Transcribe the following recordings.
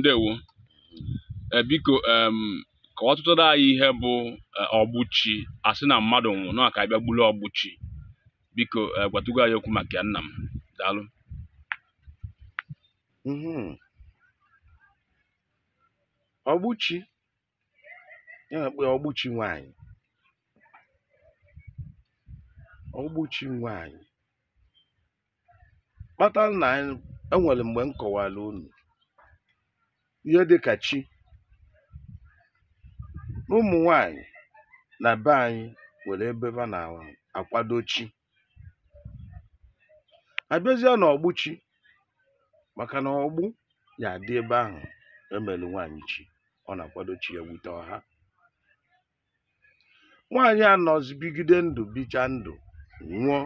Ndewo. Biko kọwatụtara anyị ihe bụ ọgbụchi. Asị na mmadụ nwụrụ na ka abịa gburu ọgbụchi. Biko gwatụgo anyị okwu maka ya nna m. Daalụ. Ọgbụchi ya na-akpọ ya ọgbụchi nwanyị. Ọgbụchi nwanyị kpatara na enwere mgbe m kọwara unu ihe dịka chi ụmụ nwanyị na be anyị nwere ebe ha na-akwado chi. Abịazie na ọgbụchi, maka na ọgbụ ya adị ebe ahụ emere nwaanyị chi, ọ na-akwado chi ya wute ọha. Nwaanyị anọzibigide ndụ bicha ndụ nwụọ,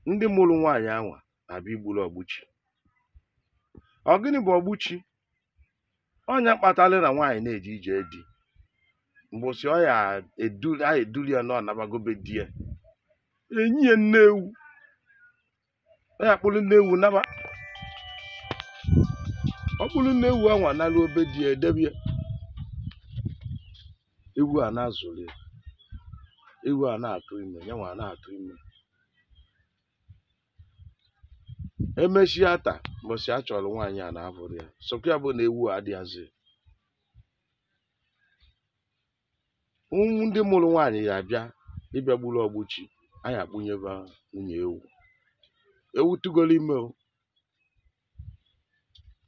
ndị mụrụ nwaanyị anwa na-abịa igburu ọgbụchi. Ọ gịnị bụ ọgbụchi? Ọnya kpatara na nwaanyị na-eje ije di, mgbụsị ọ ya eduri ya na ọ nabagobe di ya, enyi ya nne ewu, ọ ya kpụrụ nne ewu naba. Ọ kpụrụ nne ewu anwa naruo be di ya, edebe ya, ewu a na-azụrụ ya, ewu a na-atụ ime, ya nwa na-atụ ime. Emechia taa mbọsị a chọrọ nwaanyị a na-abụrụ ya, sọkwa ya bụ na ewu a adịghịzị. Ndị mụrụ nwaanyị ya abịa ịbịa gburu ọgbụchi, anyị akpụnyeba nwunye ewu. Ewu tụgoro ime o,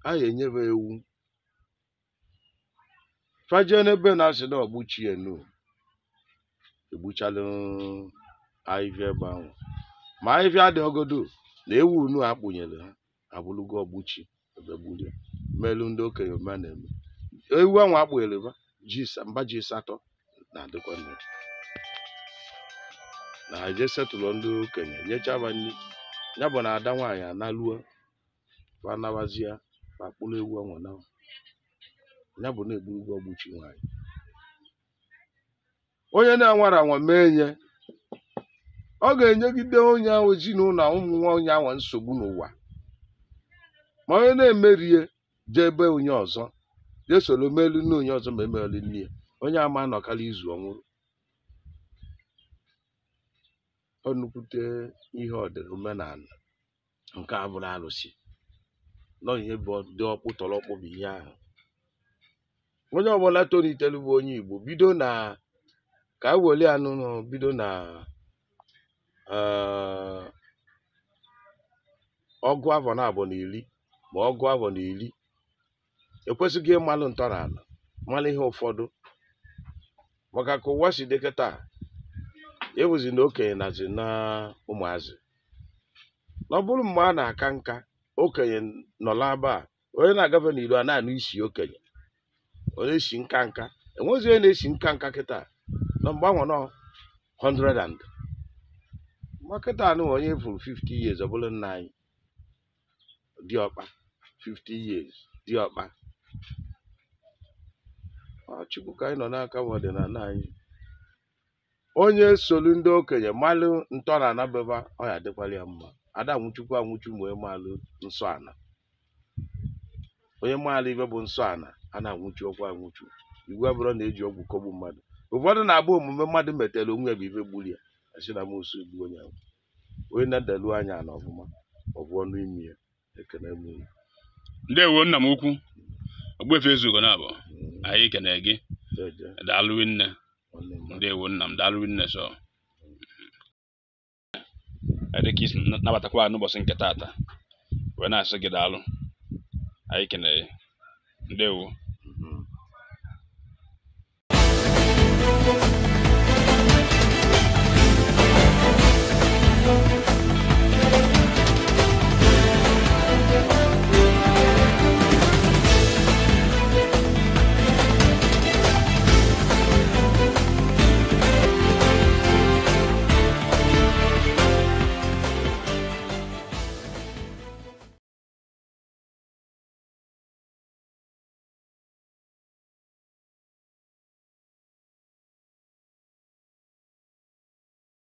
anyị enyebe ewu. Fajee n'ebe na-asị na ọgbụchi enu, egbuchalụ ahịhịa ebe ahụ. Ma ahịhịa adịghịgodo na ewu unu akpụnyere ha abụrụgo ọgbụchi ebe gburu ya. Melu ndị okenye ome na-eme ewu ahụ akpụnyere ba ji mba ji asatọ na-adịkwa nne na eje setụlụ ndị okenye nyechaba nri. Ya bụ na ada nwaanyị analuo fa nabazie fa kpụrụ ewu ahụ nawa. Ya bụ na egburugo ọgbụchi nwaanyị. Onye na-anwara anwa mee nye, ọ ga-enyegide onye ahụ ezinụlọ ụmụ nwa onye ahụ nsogbu n'ụwa. Ma onye na-emerie jee ebe onye ọzọ, jee soro melu nne onye ọzọ ma emeli nne ya, onye ama anọkarị izu ọnwụrụ. Ọ nnukwute ihe ọdịrị omenala nke a bụrụ arụsị nọ ihe bụ dị ọkpụ tọrọ ọkpụ bụ ihe ahụ. Onye ọbụla tolitere bụ onye Igbo bido na ka e were ya nụnụ bido na ọgụ afọ na abụọ na iri ma ọgụ afọ na iri, ekwesịghị ịmalụ ntọala malụ ihe ụfọdụ. Maka ka ụwa si dị kịta, ewuzi na okenye nazi na ụmụazị. Na ọ bụrụ mgbe a na-aka nka, okenye nọla ebe a, onye na-agafe n'ilu a na-anụ isi okenye, ọ na-esi nka nka. Enwezi onye na-esi nka nka kịta na mgbe ahụ nọ 100 and ma kịta anụ onye fụrụ 50 years ọ bụrụ nna anyị diọkpa 50 years diọkpa. Chukwu ka anyị nọ n'aka bụ ọdịnala anyị. Onye solu ndị okenye malụ ntọala beba, ọ ya adịkwala ya mma. Ada anwụchukwu anwụchu ma onye malụ nsọ ana. Onye malụ ibe bụ nsọ ana a na-anwụchu ọkwa anwụchu. Iwu abụrụ na eji ọgwụ kọgbu mmadụ. Ụfọdụ na-abụ omume mmadụ metere onwe ya bụ ibe gburu ya, asị na amosu egbu onye ahụ. Onye na-adalu anya na ọfụma ọ bụ ọnụ imi ya. Ekene m unu. Ndewo nna m ukwu. Ogbuefi Ezeugo na-abụ anyị kene gị. Daalụ nne. Ndewo nna m, daalụ nne. So dịka isi nabatakwa n'ụbọchị nke taata wee na-asị gị daalụ, anyị kene gị. Ndewo.